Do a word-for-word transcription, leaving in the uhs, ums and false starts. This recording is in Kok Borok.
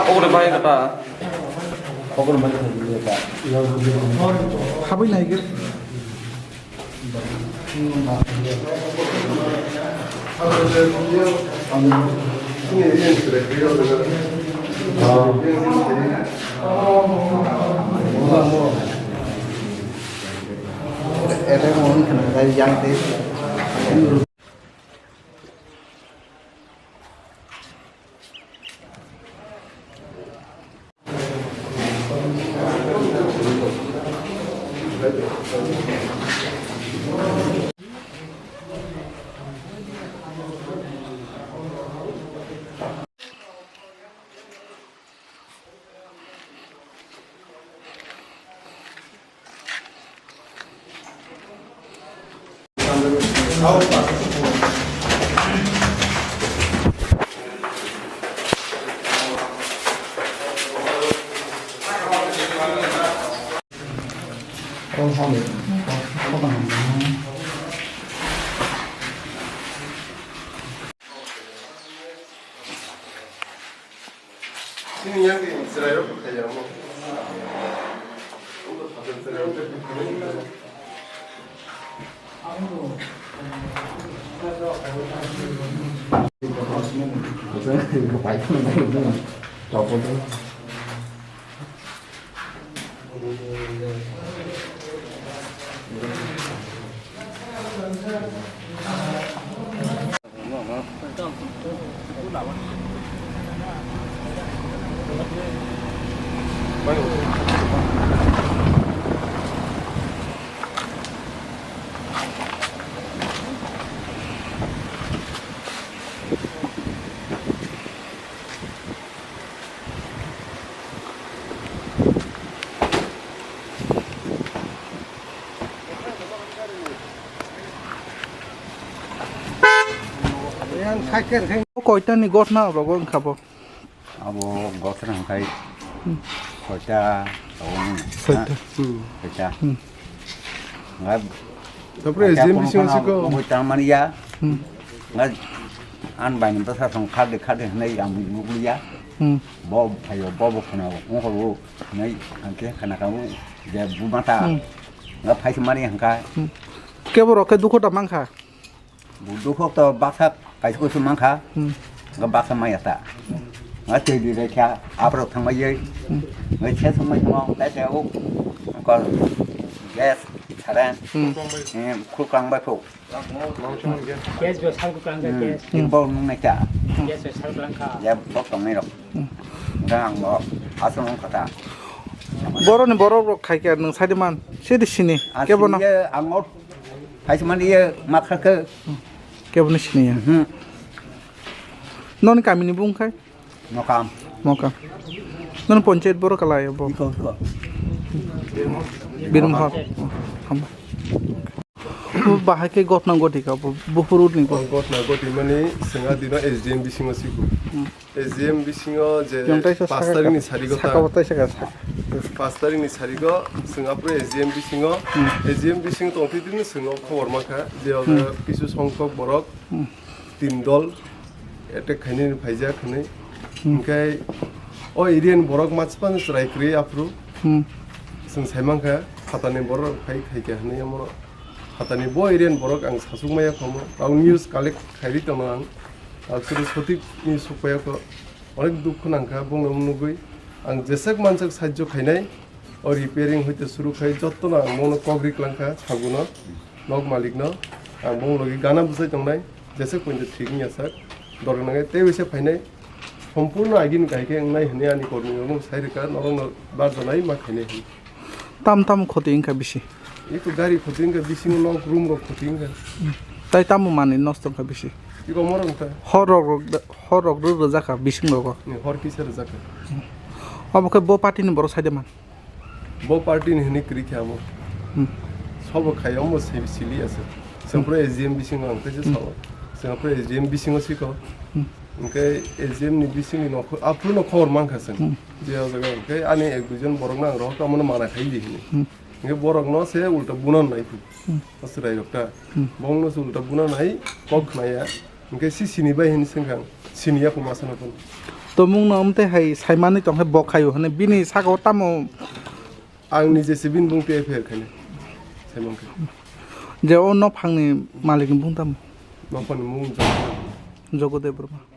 Obre bai kata. Habwi naigir. Chini yang di chwrairok khaiyamo. Koitani gotna rogo wngkha bo? Abo gotna hwnkhe Hmm. soita rogo wngkha. Soita. Hmm. Soita. Hmm. Nga Tapre J M B C kono siko. Wngwi tangmani ya. Hmm. Nga an bai ni bwsa song khade khade hwnwi ang nukliya. Hmm. Bo phaio, bo bo khna o. Wngkha o hwnwi ang khe khna ka o je bu mata. Hmm. Nga phaisa mani hangka. Hmm. Kebo rok khe dukho da mankha. Bu dukho to baksa kaisa kusu mankha. Hmm. Nga baksa maya ta. Nga tei di rekha, abrok thangmai ye. Hmm. Nga se thangmai thangmai, ta se o. Ko gas, current. Hmm. Eh, khu kang bai phu. Gas bo sal kwkang kha, gas. Ibo nung nai ta. Gas bo sal kwkang kha. Ya, bok tong nai rok. Nga ang bo asal nung kha ta. Boroni borok rok khai khe nwng sai di man. Se di sini. Kebo no. Ye ang o. Hai se man ye ma kha khe. Kebo no sini ya. Hmm. Noni kami ni bung khai. Mokam. Mokam. Nang panchayat borok kalai bo. Iko, iko. Birum hor. Hamba. Bo bahai khe gotna goti ka bo, bo phuru ni bo. Gotna goti mani swnga dino S D M bisingo siku. Hmm. S D M bisingo je Yang taisa pas saka tarik ni ka. Sarigo Saka ta. Bo taisa ka saka. Pas tarik ni sarigo swnga pura S D M bisingo. Hmm. S D M bisingo tongthi dino swngo khobor makha je Hmm. kisu songkok borok Hmm. tin dol attack khainani phaijak hwnwi. Hmm. Hwnkhe o area ni borok machipano chwrai kwrwi aphuru. Hmm. Chwng sai mankha phatani borok phai khaikha hwnwi omo phatani bo area ni borok ang sachukmaya khomo. Ang news collect khairi tongno ang. Aksuru sotik news sukpaya kho. Onek dukhu nangkha bongno nugwi. Ang jesek mansek sajjo khainai. O repairing hoite suru khai jottono ang bono kok ri klangkha saguno, nok malikno. Ang bono logi gana bwsai tongnai, jesek pointo thik wngya sak. Dorok nangnai tei waisa phainai, sompurno agini kahai khe wngnai hwnwi ani kormi rokno sai rwkha, norokno barjanai ma khainai hwnwi. Tam tam khoti wngkha bisi? Eko gari khoti wngkha, bisingo nok room rok khoti wngkha. Tai tamo manwi nosto wngkha bisi? Eko morok wngkha. Hor rok, hor rok rw rwjakha bising rogo? Ni hor kisa rwjakha. Obo khe bo party ni borok sai de man? Bo party ni hwnwi kwrwi khe amo. Hmm. Sobo khai omo si-, sili ase. Chwng Hmm. phuru S D M bisingo ang kaisa Hmm. sao. Chwng phuru S D M bisingo siko. Hmm. Hwnkhe S D M ni bisingni nokho-, aphuru no khobor mankha chwng. Hmm. Je o jaga hwnkhe ani ek duijon borokno ang rohor tamo no mana khai di hwnwi. Hmm. Hingke borok no se ulta buna nai phu. Hmm. O chwrai rok ta. Hmm. Bong no se ulta buna nai kok khna ya. Hingke si sini bai hin sengkang. Sini ya puma sana pun. To mung no amte hai saimani tong hai bok khayo hane bini saka o tamo. Ang ni jesi bin bung te pher khane. Saimang khe. Je o no phang ni malik ni bung tamo. No phang ni mung jang. Jogo Debbarma.